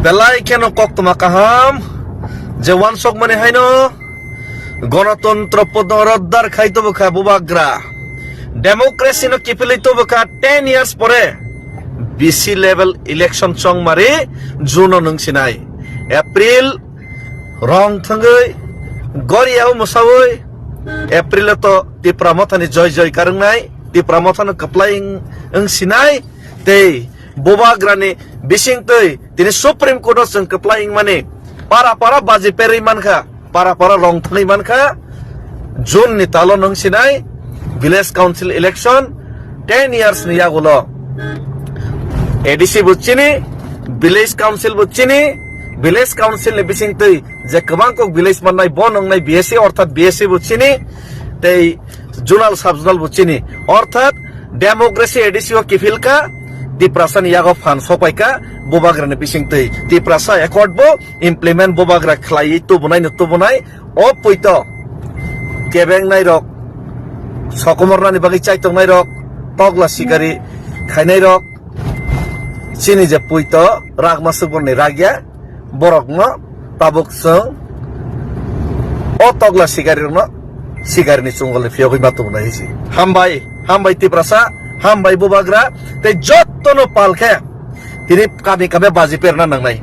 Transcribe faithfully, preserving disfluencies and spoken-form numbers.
Belai kheno koktwma kaham je wansokmani haino Ganatantro podorodar khai tobokha bubagra. Democracy no kipilwi tobokha ten years pore B C level election chongmari June o nwng sinai. April rong thangwi goriao mwsawi April o to Tipra Mothani joy joy karwngnai, Tipra Mothano kwplai wng, wng sinai tei bubagrani bisingtwi tini Supreme Court o chwng kwplai wngmani para para baji perwi mankha, para para rong thangwi mankha. June ni talo nwng sinai village council election ten years ni yagulo A D C bo chini, village council bo chini, village council ni bisingtwi je kwbang kok village mannai bo nwngnai B S C orthat B S C bo chini tei zonal sub zonal bo chini orthat democracy A D C o kifilka Tiprasa ni yago phan sopaika bubagrani bisingtwi Tiprasa accord bo implement bubagra khlaiwi tubunai no tubunai o puito kebeng nai rok sokomor nani bagwi chaitok nai rok tokla sikari khainai rok chini je puito ragma sukborni ragya borokno tabuk chwng o tokla sikari rokno sikari ni chungol ni phiyogwi ma tubunai hisi. Hambai, hambai Tiprasa, hambai bubagra tei jotto no pal khe tini kami kami baji perna nangnai.